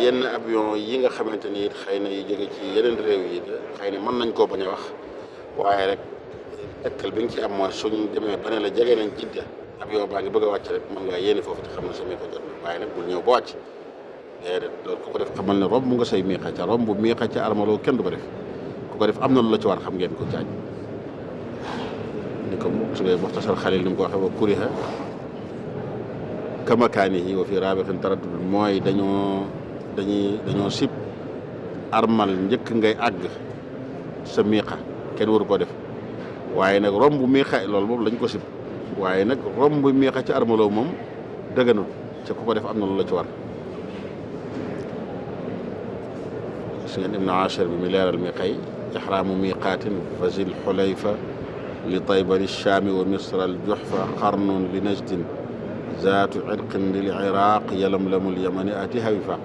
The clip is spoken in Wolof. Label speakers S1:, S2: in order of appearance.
S1: yenn avion yi nga xamante ni it xëy na yu jóge ci yeneen réew yi xëy na mën nañ koo bañ a wax waaye rek tegtal bi nga ci am mooy suñ demee ba ne la jege nañ Jidda avion baa ngi bëgg a wàcc rek mën ngaa yéene foofu te xam ne sa miixa jot na waaye nag bul ñëw ba wàcc déedéet loolu ku ko def xamal ne romb nga say miixa ca romb miixa ca armaloo kenn du ko def ku ko def am na lu la ci war xam ngeen ko caaj ni ko su dee Muxtasar Xalil ni mu ko waxee wa kuriha kamakaanihi wa fi raabixin taraddud mooy dañoo sib armal njëkk ngay àgg sa miixa kenn waru koo def waaye nag romb miixa loolu moom lañ ko sib waaye nag romb miixa ci armaloo moom dëgganul ca ku ko def am na lu la ci war gis ngeen Ibnu Ashir bi mi leeral miixa yi ixraamu miiqaatin fa zil xulayfa li taybani shaami wa misra al juxfa qarnun li najdin zaatu irqin lil iraq yalamlamul yamani atiha wifaq